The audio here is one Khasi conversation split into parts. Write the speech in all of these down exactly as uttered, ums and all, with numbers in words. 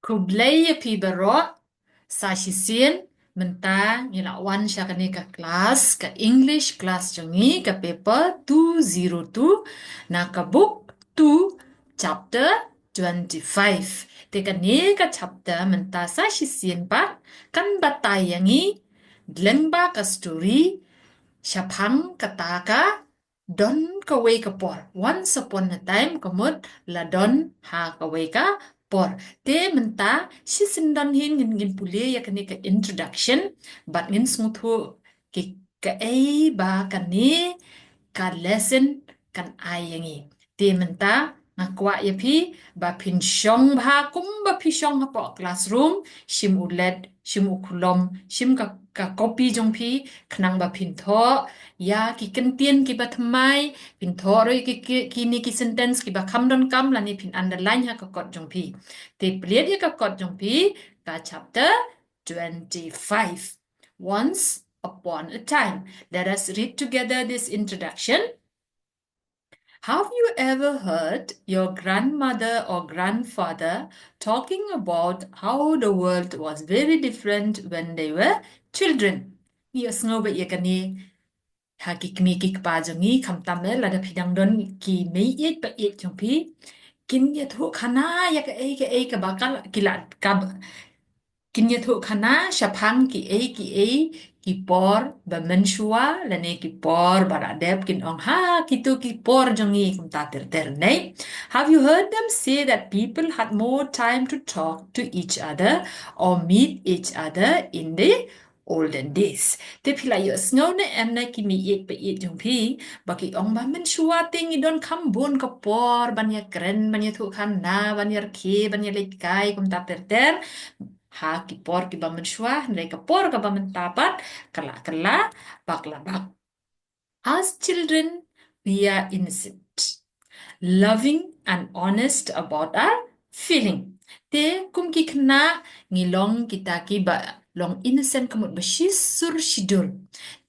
Khublei ïa phi baroh, sa shisien mynta ngi la wan sha kane ka class, ka English class jong ngi, ka paper two zero two, na ka book two, chapter twenty-five. Te kane ka chapter mynta sa shisien pat kan batai ïa ngi lyngba ka story shaphang kata ka don kawei ka por. Once upon a time, ka mut la don ha kawei ka por. Te mynta shisien don hi ngin, ngin pule ïa kane ka introduction bad ngin sngewthuh ki kaei ba kane ka lesson kan ai ïa ngi. Te mynta nga kwah ïa phi ba phin shong bha kumba phi shong hapoh classroom, shim u lad, shim u khlom, shim ka, ka kopi jong phi, khnang ba phin thoh ïa ki kyntien kiba thymmai, phin thoh ruh ki, ki, kine ki sentence kiba kham donkam, lane phin underline ha ka kot jong phi. Te plie ïa ka kot jong phi, ka chapter twenty-five. Once upon a time. Let us read together this introduction. Have you ever heard your grandmother or grandfather talking about how the world was very different when they were children? Ïohsngew bha ïa kane ha ki kmie ki kpa jong ngi, khamtam eh lada phi dang don ki meiieit baieit jong phi, kin ïathuh khana ïa kaei kaei kaba ka la, ki la, kaba kin ïathuh khana shaphang kiei kiei ki por ba mynshuwa lane ki por ba la dep, kin ong ha kito ki por jong ngi kumta ter ter, ne? Have you heard them say that people had more time to talk to each other or meet each other in the olden days? Te phi la ïohsngew ne em na ki meiieit baieit jong phi ba ki ong ba mynshuwa te ngi don kham bun ka por ban ïakren, ban ïathuh khana, ban ïarkhie, ban ïaleit kai kumta ter ter ha ki por kiba mynshuwa, hynrei ka por kaba mynta pat ka la kylla bak la bak. As children, we are innocent, loving and honest about our feeling. Te kum ki khynnah ngi long kita kiba long innocent, ka mut ba shisur shidur.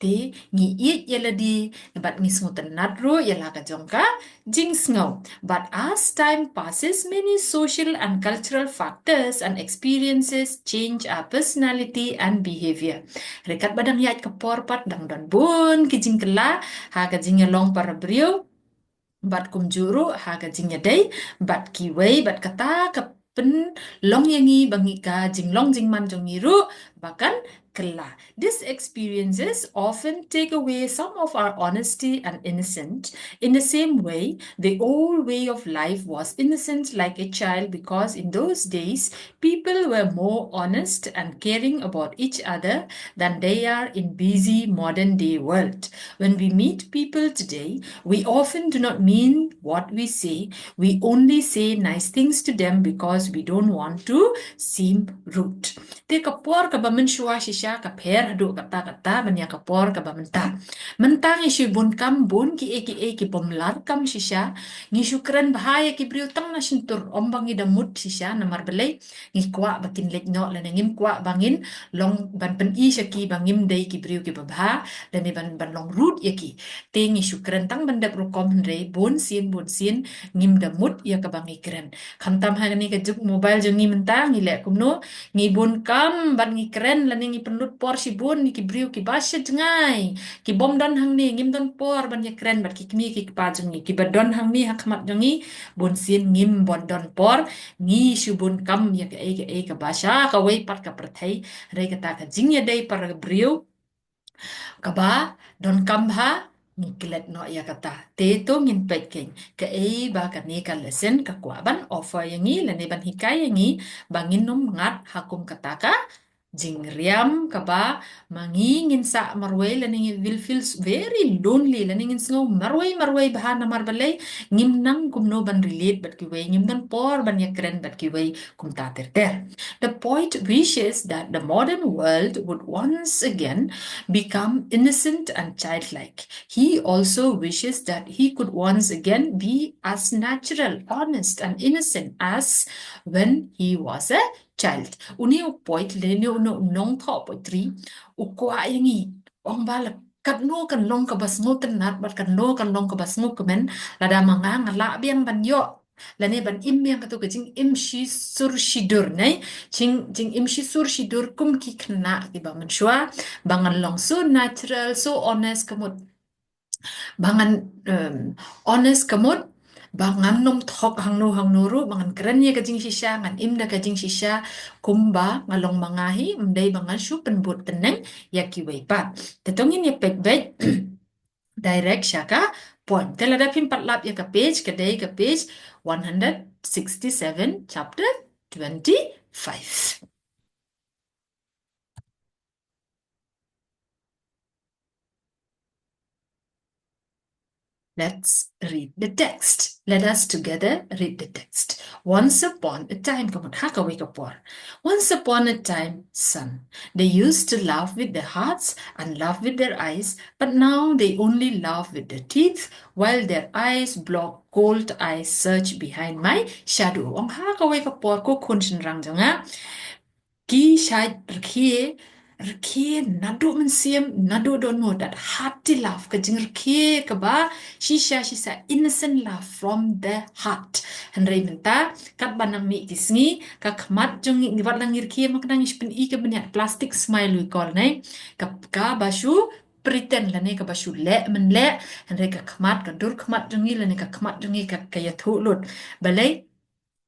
Te ngi ïeit ïa lade bad ngi sngewtynnad ruh ïa la ka jong ka jingsngew. But as time passes, many social and cultural factors and experiences change our personality and behavior. Hynrei katba dang ïaid ka por pat dang don bun ki jingkylla ha ka jingïalong para briew, bad kumjuh ruh ha ka jingïadei bad kiwei, bad kata ka pynlong ïa ngi ba ngi, ka jinglong jingman jong ngi ruh ba kan kylla. These experiences often take away some of our honesty and innocence. In the same way, the old way of life was innocent like a child, because in those days, people were more honest and caring about each other than they are in busy modern day world. When we meet people today, we often do not mean what we say. We only say nice things to them because we don't want to seem rude. Te ka por kaba mynshuwa shisha ka pher haduh katta katta ban ïa ka por kaba mynta. Mynta ngi shu bun kam bun kiei kiei ki pom lar kam shisha. Ngi shu kren bha ïa ki briew tang na shyntur, ym ba ngi da mut shisha, namar balei? Ngi kwah ba kin leit noh, lane ngim kwah ba ngin long ban pyni sha ki ba ngim dei ki briew kiba bha, lane ban, ban long rude ïa ki. Te ngi shu kren tang ban dep rukom, hynrei bun sien bun sien ngim da mut ïa kaba ngi kren. Khamtam ha kane ka juk mobile jong ngi mynta, ngi leh kumno? Ngi bun kam bad ngi kren, lane ngi pynlut por shibun ïa ki briew kiba sha jngai, ki bym don hangne. Ngim don por ban ïa kren bad ki kmie ki kpa jong ngi kiba don hangne ha khmat jong ngi. Bun sien ngim bun don por, ngi shu bun kam ïa kaei kaei kaba sha kawei pat ka pyrthei. Hynrei kata ka jingïadei para briew kaba donkam bha, ngi klet noh ïa kata. Te to ngin peit kein kaei ba kane ka lesson ka kwah ban offer ïa ngi, lane ban hikai ïa ngi ba ngin ym ngat ha kum kata ka jingriam kaba ma ngi ngin sah marwei, lane ngi will feel very lonely, lane ngin sngew marwei marwei bha, namar balei? Ngim nang kumno ban relate bad kiwei, ngim don por ban ïa kren bad kiwei kumta ter ter. The poet wishes that the modern world would once again become innocent and childlike. He also wishes that he could once again be as natural, honest and innocent as when he was a child. Une u poet, lane une u nongthoh poetry, u kwah ïa ngi, ong ba la katno kan long kaba sngewtynnat bad katno kan long kaba sngewkmen lada ma nga nga lah biang ban ïoh Lane ban im ïa katu ka jingim shisur shidur, ne? Jing, jingim shisur shidur kum ki khynnah kiba mynshuwa, ba ngan long so natural, so honest ka mut. Ba ngan, em, honest ka mut, ba ngan nym thok hangno hangno ruh, ba ngan kren ïa ka jingshisha, ngan im da ka jingshisha, kumba nga long ma nga hi, ym dei ba ngan shu pynbud tneng ïa kiwei pat. Te to ngin ïa peit beit direct sha ka point. Te lada phim pat lap ïa ka page, ka dei ka page one hundred sixty-seven, chapter twenty-five. Let's read the text. Let us together read the text. Once upon a time, ka mut ha kawei ka por. Once upon a time, son, they used to laugh with their hearts and laugh with their eyes, but now they only laugh with their teeth, while their eyes block cold eyes search behind my shadow. Ong ha kawei ka por ko khun shynrang jong nga. Ki shait rkhie, rkhie naduh mynsiem, naduh dohnud, that hearty laugh, ka jingrkhie kaba shisha shisha, innocent laugh from the heart. Hynrei mynta, katba nang mih ki sngi, ka khmat jong ngi, wat la ngi rkhie ma ka nang, ngi shu pyni ka bniat, plastic smile we call, ne? Ka, kaba shu pretend lane kaba shu leh mynleh, hynrei ka khmat, ka dur khmat jong ngi lane ka khmat jong ngi ka, ka ïathuh lut. Balei?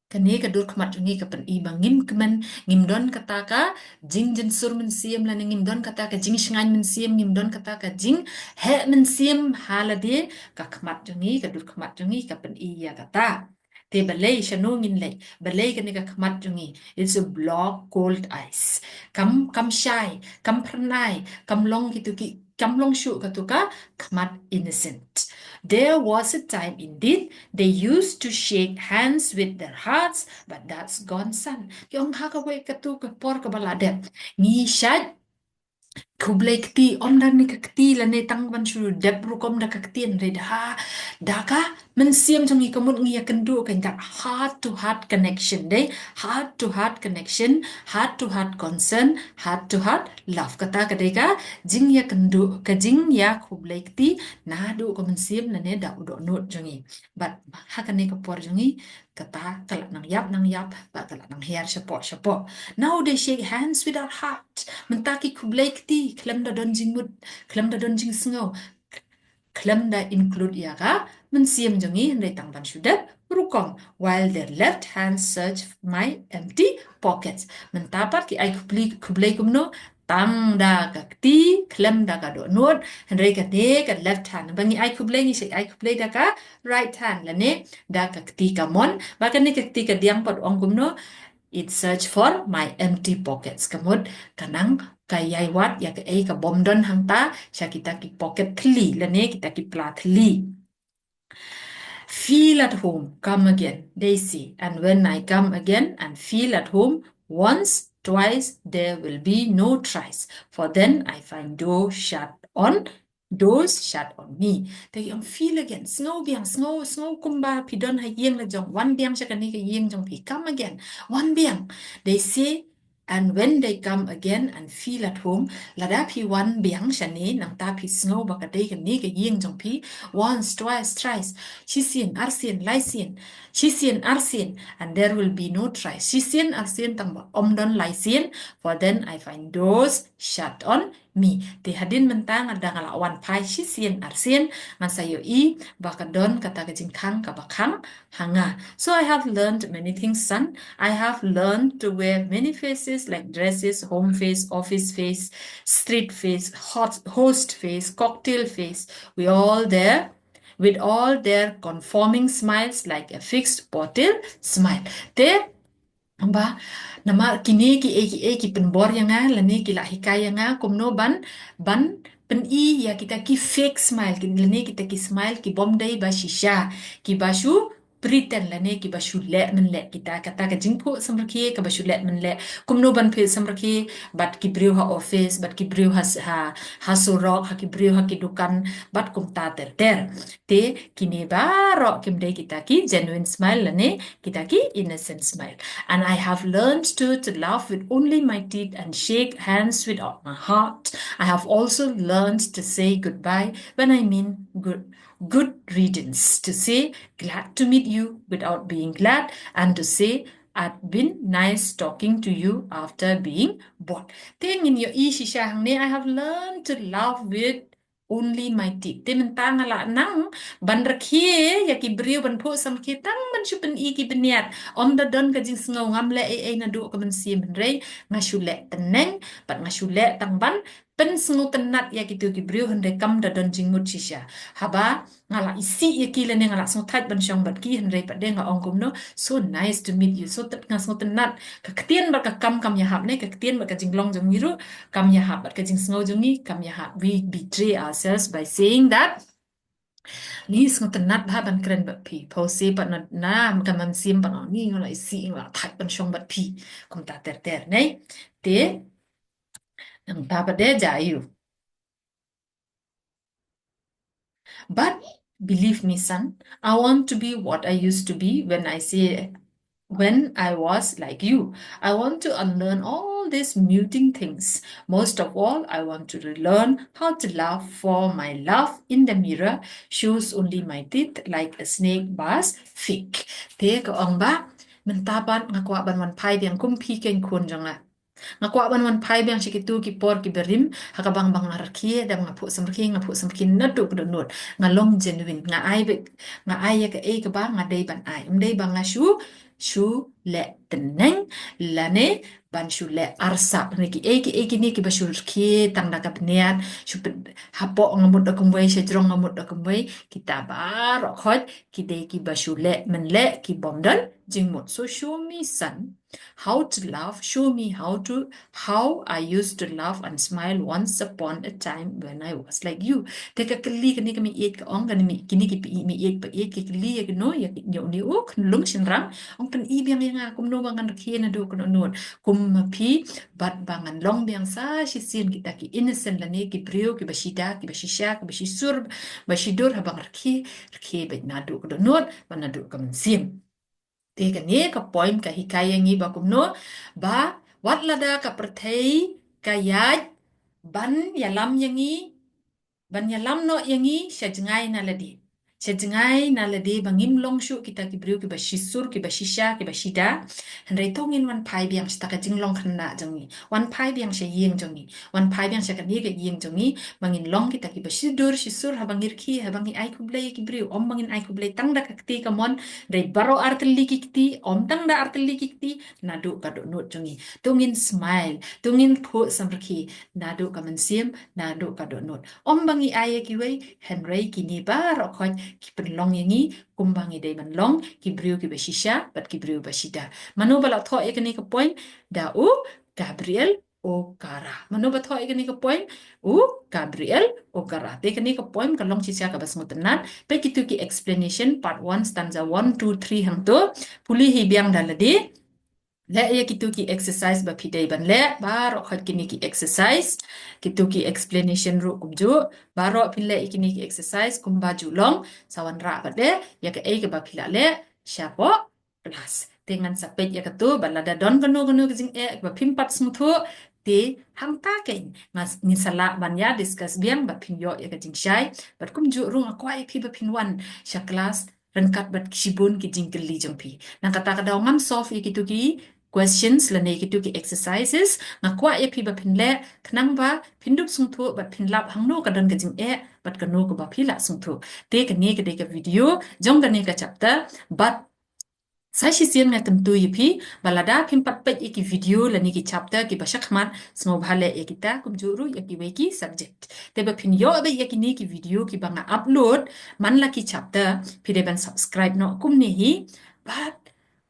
Kane ka dur khmat jong ngi ka pyni ba ngim kmen, ngim don kata ka jingjynsur mynsiem lane ngim don kata ka jingshngaiñ mynsiem, ngim don kata ka jingheh mynsiem ha lade, ka khmat jong ngi, ka dur khmat jong ngi ka pyni ïa kata. Te balei shano ngin leit, balei kane ka khmat jong ngi, it's a block cold eyes. Kam, kam shai, kam phyrnai, kam long kitu ki, kam long shuh katu ka khmat innocent. There was a time indeed they used to shake hands with their hearts, but that's gone, son. Ki ong ha kawei katu ka por kaba la dep. Ngi shait khublei kti, ym da kane ka kti lane tang ban shu dep rukom da ka ktien, hynrei da, da ka mynsiem jong ngi ka mut ngi ïakynduh, ka, that heart to heart connection, dei, heart to heart connection, heart to heart concern, heart to heart love. Kata ka dei ka jingïakynduh, ka jingïakhublei kti naduh ka mynsiem lane da u dohnud jong ngi. Bad ha kane ka por jong ngi, kata ka la nang ïap nang ïap, bad ka la nang hiar shapoh shapoh. Now they shake hands with our heart. Mynta ki khublei kti khlem da don jingmut, khlem da don jingsngew, khlem da include ïa ka mynsiem jong ngi, hynrei tang ban shu dep rukom, while their left hands search my empty pockets. Mynta pat ki ai khublei, khublei kumno, tang da ka kti, khlem da ka dohnud, hynrei kane ka left hand. Ba ngi ai khublei, ngi shait ai khublei da ka right hand lane da ka kti kamon. Ba kane ka kti kadiang pat ong kumno, it search for my empty pockets. Ka mut ka nang ka ïai wad ïa kaei ka bym don hangta sha kita ki pocket thli lane kita ki pla thli. Feel at home, come again, they say, and when I come again and feel at home once, twice, there will be no thrice, for then I find door shut on, doors shut on me. Te ki ong feel again, sngew biang, sngew, sngew kumba phi don ha ïing la jong, wan biang sha kane ka ïing jong phi, come again, wan biang. They say, and when they come again and feel at home, lada phi wan biang shane, nangta phi sngew ba ka dei kane ka ïing jong phi, once, twice, thrice, shisien, arsien, laisien, shisien, arsien, and there will be no thrice, shisien, arsien, tang ba ym don laisien, for then I find doors shut on me. Te hadien mynta nga da nga la wan phai shisien arsien, ngan sa ïohi ba ka don kata ka jingkhang kaba khang ha nga. So I have learned many things, son. I have learned to wear many faces like dresses, home face, office face, street face, hot, host face, cocktail face. We all there, with all their conforming smiles like a fixed bottle smile. Te ba, namar kine kiei kiei ki pynbor ïa nga, lane ki la hikai ïa nga, kumno ban, ban pyni ïa kita ki fake smile, ki, lane kita ki smile ki bym dei ba shisha, kiba shu pretend lane kiba shu leh mynleh, kita kata ka jingphuh samrkhie kaba shu leh mynleh, kumno ban phuh samrkhie bad ki briew ha office, bad ki briew ha s-, ha, ha surok, ha ki briew ha ki dukan, bad kumta ter ter. Te kine baroh kim dei kita ki genuine smile lane kita ki innocent smile. And I have learned to, to laugh with only my teeth and shake hands with all my heart. I have also learned to say goodbye when I mean good, good riddance, to say glad to meet you without being glad, and to say I'd been nice talking to you after being bored. Te ngin ïohi shisha hangne, I have learned to laugh with only my teeth. Te mynta nga la nang ban rkhie ïa ki briew, ban phuh samrkhie tang ban shu pyni ki bniat. Ym da don ka jingsngew, ngam leh ei ei naduh ka mynsiem, hynrei nga shu leh tneng bad nga shu leh tang ban pynsngewtynnat ïa kito ki briew, hynrei kam da don jingmut shisha. Haba nga la isih ïa ki lane nga la sngewthait ban shong bad ki, hynrei pat de nga ong kumno, so nice to meet you. So tang nga sngewtynnat, ka ktien bad ka kam kam ïahap ne, ka ktien bad ka jinglong jong ngi ruh kam ïahap, bad ka jingsngew jong ngi kam ïahap. We betray ourselves by saying that, ngi sngewtynnat bha ban kren bad phi. Phi sa pat na, na ka mynsiem pat, ngi nga la isih, nga la thait ban shong bad phi. Kumta ter ter ne. Te nangta pat de jia ïa u. But believe me, son, I want to be what I used to be when I say, when I was like you. I want to unlearn all these muting things. Most of all, I want to relearn how to laugh, for my laugh in the mirror shows only my teeth like a snake ba's fake. Te ka ong ba, mynta pat nga kwah ban wan phai biang kum phi, keiñ khun jong nga. Nga kwah ban wan phai biang sha kito ki por kiba rim, ha kaba nga rkhie, da nga phuh samrkhie, nga phuh samrkhie naduh ka dohnud. Nga long genuine, nga ai beit, nga ai ïa kaei kaba nga dei ban ai. Ym dei ba nga shu, shu leh tneng lane ban shu leh arsap. Hynrei kiei kiei kine kiba shu rkhie tang da ka bniat, shu pyn-, hapoh nga mut da kumwei, sha jrong nga mut da kumwei, kita baroh khoit ki dei kiba shu leh mynleh ki bym don jingmut. So show me, son, how to laugh, show me how to, how I used to laugh and smile once upon a time when I was like you. Te ka kylli kane ka meiieit ka ong, kane mei-, kine ki meiieit, paieit ki kylli ïa kano, ïa ki, ïa une u khunlung shynrang, ong, pyni biang ïa nga kumno ba ngan rkhie naduh ka dohnud kum ma phi, bad ba ngan long biang sa shisien kita ki innocent lane ki briew kiba shida, kiba shisha, kiba shisur, ba shidur, haba nga rkhie, rkhie beit naduh ka dohnud bad naduh ka mynsiem. Te kane ka poem ka hikai ïa ngi ba kumno, ba wat lada ka pyrthei ka ïaid ban ïalam ïa ngi, ban ïalam noh ïa ngi sha jngai na lade, sha jngai na lade ba ngim long shuh kita ki briew kiba shisur, kiba shisha, kiba shida, hynrei to ngin wan phai biang sha ka jinglong khynnah jong ngi. Wan phai biang sha ïing jong ngi. Wan phai biang sha kane ka ïing jong ngi, ba ngin long kita kiba shidur shisur, haba ngi rkhie, haba ngi ai khublei ïa ki briew, ym ba ngin ai khublei tang da ka kti kamon, hynrei baroh artylli ki kti, ym tang da artylli ki kti, naduh ka dohnud jong ngi. To ngin smile, to ngin phuh samrkhie naduh ka mynsiem, naduh ka dohnud. Ym ba ngi ai ïa kiwei, hynrei kine baroh khoit ki pynlong ïa ngi kumba ngi dei ban long, ki briew kiba shisha bad ki briew ba shida. Mano ba la thoh ïa kane ka poem? Da u Gabriel Okara. Mano ba thoh ïa kane ka poem? U Gabriel Okara. Te kane ka poem ka long shisha kaba sngewtynnat. Peit kito ki explanation, part one, stanza one, two, three hangto. Pule hi biang da lade. Leh ïa kito ki exercise ba phi dei ban leh, baroh khoit kine ki exercise. Kito ki explanation ruh kumjuh. Baroh phin leh ïa kine ki exercise kumba ju long. Sa wanrah pat de ïa kaei kaba phi la leh shapoh klas. Te ngan sa peit ïa kato, bad lada don kano kano ka jingeh ba phim pat sngewthuh, te hangta keiñ nga s-, ngin sa lah ban ïa discuss biang, bad phin ïoh ïa ka jingshai. Bad kumjuh ruh nga kwah ïa phi ba phin wan sha klas ryngkat bad shibun ki jingkylli jong phi. Nangta ka daw ngam solve ïa kito ki questions lane kito ki exercises, nga kwah ïa phi ba phin leh, khnang ba phin dup sngewthuh bad phin lap hangno ka don ka jingeh bad kano kaba phi la sngewthuh. Te kane ka dei ka video jong kane ka chapter, bad sa shisien nga kyntu ïa phi ba lada phim pat peit ïa ki video lane ki chapter kiba shakhmat, sngewbha leh ïa kita, kumjuh ruh ïa kiwei ki subject. Te ba phin ïoh beit ïa kine ki video kiba nga upload man la ki chapter, phi dei ban subscribe noh kumne hi, bad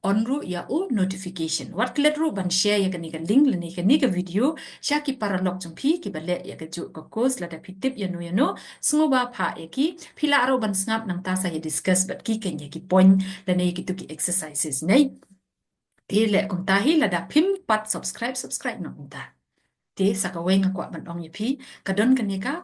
on ruh ïa u notification. Wat klet ruh ban share ïa kane ka link lane kane ka video sha ki paralok jong phi kiba leh ïa kajuh ka course, lada phi tip ïano ïano, sngewbha phah ïa ki. Phi lah ruh ban sngap, nangta sa ïa discuss bad ki keiñ ïa ki point lane ïa kito ki exercises, ne? Te leh kumta hi, lada phim pat subscribe, subscribe noh mynta. Te sa kawei nga kwah ban ong ïa phi, ka don kane ka,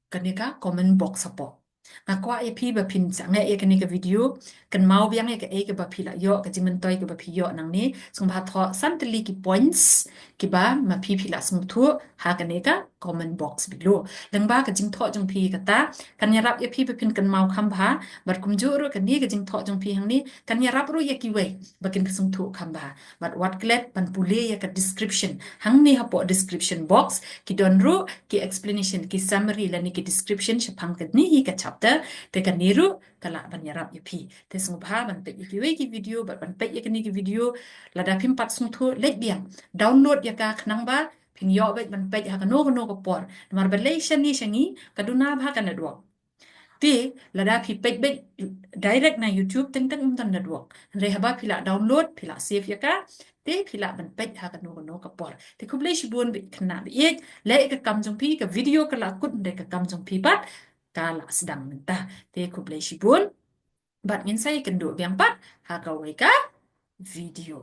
kane ka comment box hapoh. Nga kwah ïa phi ba phin sangeh ïa kane ka video, kynmaw biang ïa kaei kaba phi la ïoh, ka jingmyntoi kaba phi ïoh nangne. Sngewbha thoh san tylli ki points kiba ma phi phi la sngewthuh ha kane ka comment box below. Lyngba ka jingthoh jong phi kata kan ïarap ïa phi ba phin kynmaw kham bha, bad kumjuh ruh kane ka jingthoh jong phi hangne kan ïarap ruh ïa kiwei ba kin sngewthuh kham bha. Bad wat klet ban pule ïa ka description. Hangne hapoh description box ki don ruh ki explanation, ki summary lane ki description shaphang kane hi ka chapter, te kane ruh ka lah ban ïarap ïa phi. Te sngewbha ban peit ïa kiwei ki video bad ban peit ïa kane ki video. Lada phim pat sngewthuh, leit biang download ïa ka khnang ba phin ïoh beit ban peit ha kano kano ka por. Namar balei shane sha ngi ka duna bha ka network. Te lada phi peit beit direct na YouTube teng teng ym don network. Hynrei haba phi la download, phi la save ïa ka, te phi lah ban peit ha kano kano ka por. Te khublei shibun bad khynnah baieit, leh ïa ka kam jong phi, ka video ka la kut, hynrei ka kam jong phi pat ka la sdang mynta. Te khublei shibun bad ngin sa ïakynduh biang pat ha kawei ka video.